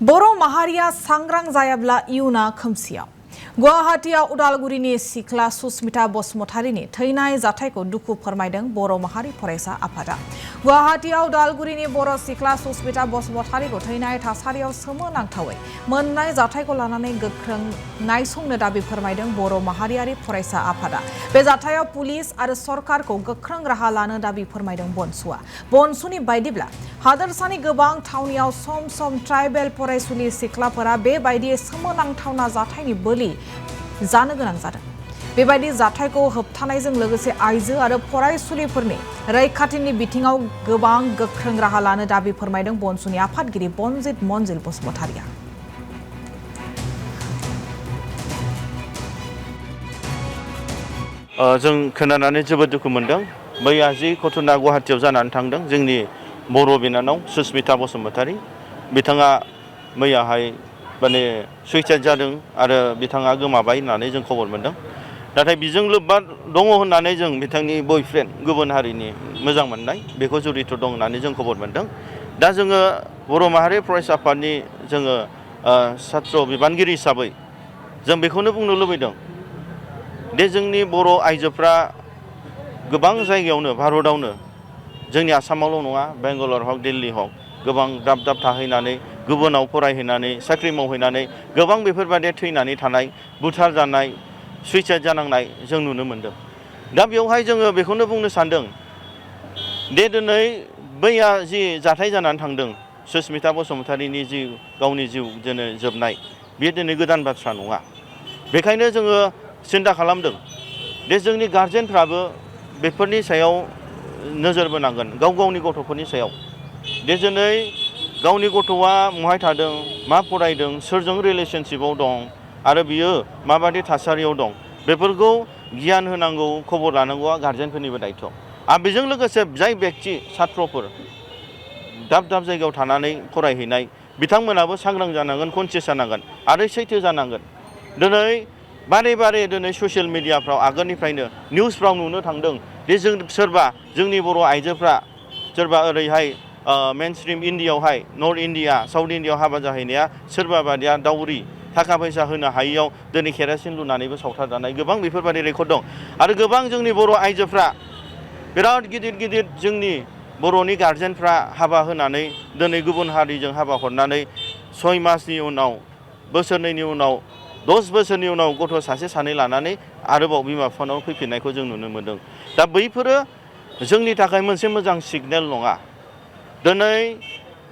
बर' माहारिया सांग्रां जायाब्ला इयुना खोमसियाव। गुवाहाटीआव उदालगुरिनि सिख्ला सुस्मिता बसुमतारीनि थैनाय जाथायखौ दुखु फोरमायदों बर' माहारि फरायसा आफादा। गुवाहाटीआव उदालगुरिनि बर' सिख्ला सुस्मिता बसुमतारीखौ थैनाय थासारियाव सोमोनांथावै मोननाय जाथायखौ लानानै गोख्रों नायसंनो दाबि फोरमायदों बर' माहारियारि फरायसा आफादा। बे जाथायाव पुलिस आरो सरकारखौ गोख्रों राहा लानो दाबि फोरमायदों बनसुआ। बनसुनि बायदिब्ला हादोरसानि गोबां थावनियाव सम सम ट्राइबेल फरायसुलि सिख्लाफोरा बेबायदि सोमोनांथावना जाथायनि बोलि जानो गोनां जादों। बेबायदि जाथायखौ होबथानायजों लोगोसे आइजो आरो फरायसुलिफोरनि रैखाथिनि बिथिङाव गोबां गोख्रों राहा लानो दाबि फोरमायदों बनसुनि आफादगिरि बनजित मनजिल बसुमतारीया। जों खोनानानै जोबोद दुखु मोनदों। मैया जि घटना गुवाहाटीआव जानानै थांदों जोंनि बर' बिनानाव सुस्मिता बसुमतारी बिथाङा मैयाहाय माने सुइसाइड जादों आरो बिथाङा गोमाबाय होननानै जों खबर मोनदों। नाथाय बिजों लोब्बा दङ होननानै जों बिथांनि बयफ्रेन्ड गुबुन हारिनि मोजां मोननाय बेखौ जड़ित दं होननानै जों खबर मोनदों। दा जोङो बर' माहारि फरायसा आफादनि जोङो सात्र बिबानगिरि हिसाबै जों बेखौनो बुंनो लुबैदों दे जोंनि बर' आइजोफ्रा गोबां जायगायावनो भारतआवनो जोंनि आसामावल' नङा बेंगालर हक दिल्ली हक गोबां दाब दाब थाहैनानै गुबुनाव फरायहैनानै साख्रि मावहैनानै गोबां बेफोरबायदि थैनानै थानाय बुथार जानाय सुइसाइड जानांनाय जों नुनो मोनदों। दा बेवहाय जोङो बेखौनो बुंनो सानदों दे दिनै बैया जि जाथाय जानानै थांदों सुस्मिता बसुमतारीनि जि गावनि जिउ दिनै जोबनाय बेयो दिनै गोदान बाथ्रा नङा। बेखायनो जोङो सिन्था खालामदों दे जोंनि गार्जेनफ्राबो बेफोरनि सायाव नोजोर बोनांगोन गाव गावनि गथ'फोरनि सायाव। दे दिनै गावनि गथ'आ बहाय थादों मा फरायदों सोरजों रिलेशनशिपआव दं आरो बियो माबायदि थासारियाव दं बेफोरखौ गियान होनांगौ खबर लानांगौआ गार्जेनफोरनिबो दायथ'। आरो बेजों लोगोसे जाय बेक्ति छात्रफोर दाब दाब जायगायाव थानानै फरायहैनाय बिथांमोनाबो सांग्रां जानांगोन कनसियास जानांगोन आरो सैथो जानांगोन। दिनै बारे बारे दिनै ससियेल मिडियाफ्राव आगोलनिफ्रायनो निउसफ्राव नुनो थांदों दे जों सोरबा जोंनि बर' आइजोफ्रा सोरबा ओरैहाय मेनस्ट्रिम इन्डियायावहाय नर्थ इन्डिया साउथ इन्डियायाव हाबा जाहैनाया सोरबा बादिया दाउरि थाखा फैसा होनो हायियाव दिनै केरासिन लुनानैबो सावथारजानाय गोबां बेफोरबायदि रेकर्ड दं। आरो गोबां जोंनि बर' आइजोफ्रा बिराद गिदिर गिदिर जोंनि बर'नि गार्जेनफ्रा हाबा होनानै दिनै गुबुन हारिजों हाबा हरनानै 6 मासनि उनाव बोसोरनैनि उनाव 10 बोसोरनि उनाव गथ' सासे सानै लानानै आरोबाव बिमा बिफानाव फैफिननायखौ जों नुनो मोनदों। दा बैफोरो जोंनि थाखाय मोनसे मोजां सिगनेल नङा। दिनै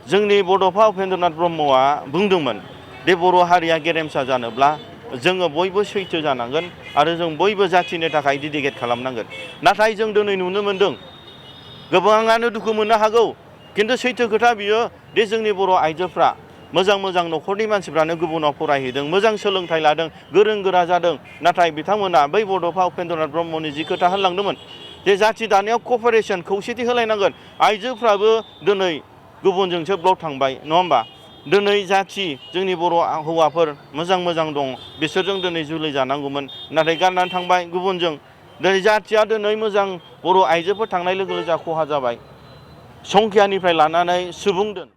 जोंनि बड'फा उपेन्द्रनाथ ब्रह्मआ बुंदोंमोन दे बर' हारिया गेरेमसा जानोब्ला जोङो बयबो सैथो जानांगोन आरो जों बयबो जाथिनि थाखाय डेडिकेट खालामनांगोन। नाथाय जों दिनै नुनो मोनदों गोबाङानो दुखु मोननो हागौ खिन्थु सैथो खोथा बियो दे जोंनि बर' आइजोफ्रा मोजां मोजां न'खरनि मानसिफ्रानो गुबुनाव फरायहैदों मोजां सोलोंथाइ लादों गोरों गोरा जादों। नाथाय बिथांमोना बै बड'फा उपेन्द्रनाथ ब्रह्मनि जि खोथा होनलांदोंमोन जे जाथि दानायाव कपारेसन खौसेथि होलायनांगोन। आइजोफ्राबो दिनै गुबुनजोंसो ब्लक थांबाय नङा होमबा। दिनै जाथि जोंनि बर' हौवाफोर मोजां मोजां दं बिसोरजों दिनै जुलि जानांगौमोन नाथाय गारनानै थांबाय गुबुनजों। दिनै जाथिया दिनै मोजां बर' आइजोफोर थांनाय लोगो लोगो खहा जाबाय। संख्यानिफ्राय लानानै सुबुंदोन